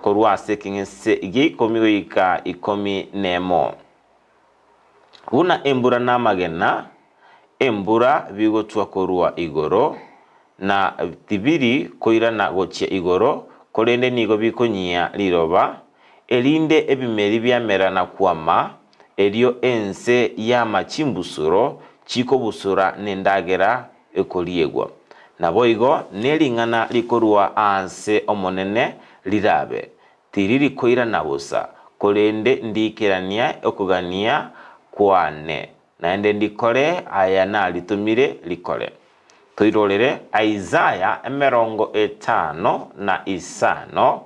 Korwa ase ekeng'ese gia ikomi goika ikomi nemo. Buna embura na amagena 'embura bigotwa korwa igoro, na tibiri koirana gochia igoro, korende nigo bikonyia riroba, erinde ebimeri biamera na kwama, erio ense yama chimbusuro chikobusura nendagera ekoriegwa. Naboigo ne ring'ana rikorwa aase Omonene rirabe, tiriri koirana bosa, korende ndiikeranie okogania kwane, naende ndikore aya naritomire rikore. Toirorere Isaya 56,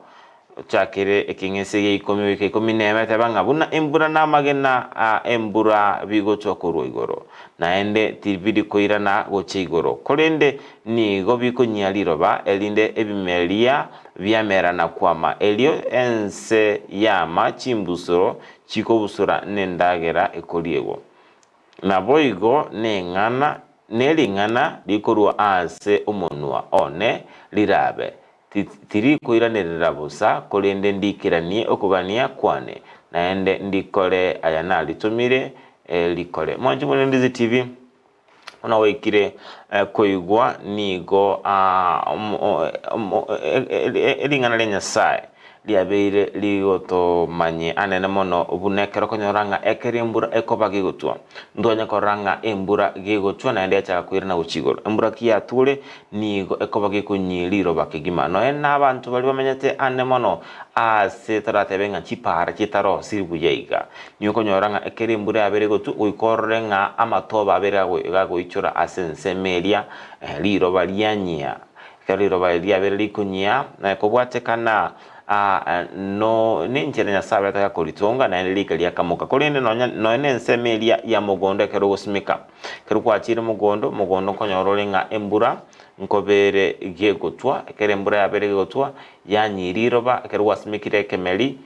Ochakere ekeng'ese gia ikomi goika ikomi nemo eteba ng'a buna embura na amagena a embura bigotwa korwa igoro, naende tibiri koirana gochia igoro, korende nigo bikonyia riroba, erinde ebimeria biamera na kwama, erio ense yama chimbusuro chikobusura nendagera ekoriegwa. Naboigo neng'ana ne ring'ana rikorwa ase omonwa one rirabe, Tirikoiranerera bosa, korende ndiikeranie okogania kwane, naende ndikore aya naritomire rikore. Mwanche more Ndizi TV, buna gwaikire koigwa nigo ring'ana ria Nyasae riabeire rigotomanyia anene mono buna ekero okonyora ng'a ekero embura ekoba gegotwa, ntwanye korora ng'a embura gegotwa naende yachaka koirana gochia igoro. Embura ki yature nigo ekoba gekonyia riroba kegima. Nonya nabanto baria bamenyete ane mono aase toratebe ng'a chipaara chitarosiri buya iga, nigo okonyora ng'a ekero embura yabeire egotwa goika orore ng'a amatobe abeire gagoichora ase ensemo eria, riroba rianyia. Ekero riroba eri riabeire rikonyia, kobwatekana no nenchera Nyasae abete gakoritonga, naende rika riakamoka. Korende nonya nonya nensemo eria ya mogondo ekero ogosimeka, ekero gwachire mogondo, mogondo nkonyora ore ng'a embura nkobere gegotwa, ekero embura yabeire gegotwa, yanyia riroba, ekero gwasimekire ekemeri,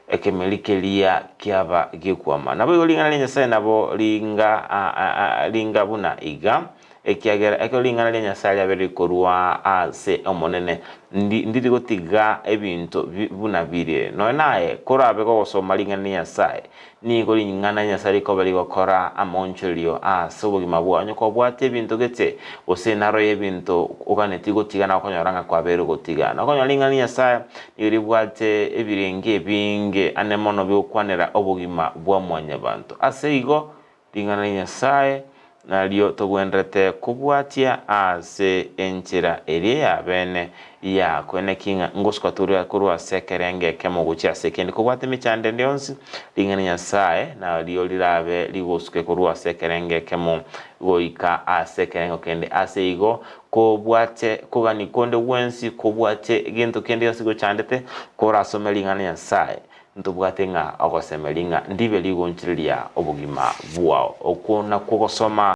ekemeri keria kiaba gekwama. Naboigo ring'ana ria Nyasae nabo ringa ringa buna iga, Ekiagera ekero ring'ana ria Nyasae riabeire rikorwa ase Omonene, ndiri gotiga ebinto buna bire. Nonya naye korabe gogosoma ring'ana ria Nyasae, nigo ring'ana ria Nyasae rikoba rigokora amaonchorerio ase obogima bwao. Onye kobwate ebinto gete, gose naro y'ebinto oganetie gotiga na okonyora ng'a kwabeire ogotiga. Nokonyora ring'ana ria Nyasae nigo ribwate ebirenge ebinge ane mono bigokwanera obogima bwa mwanyabanto. Ase igo, Ring'ana ria Nyasae nario togwenerete kobwatia ase enchera eria ya bene ya koeneki ng'a ngosuka tore korwa ase ekerengo ekemo gochia ase ekende. Kobwate emechando ende yonsi, ring'ana ria Nyasae nario rirabe rigosuke korwa ase ekerengo ekemo goika ase ekerengo kende. Ase igo, kobwate kogania konde gwensi, kobwate gento kende gionsi gochandete, korasome ring'ana ria Nyasae, Ntobwate ng'a ogosemeria ng'a ndibe rigonchereria obogima bwao. Okwo nakwo gosoma.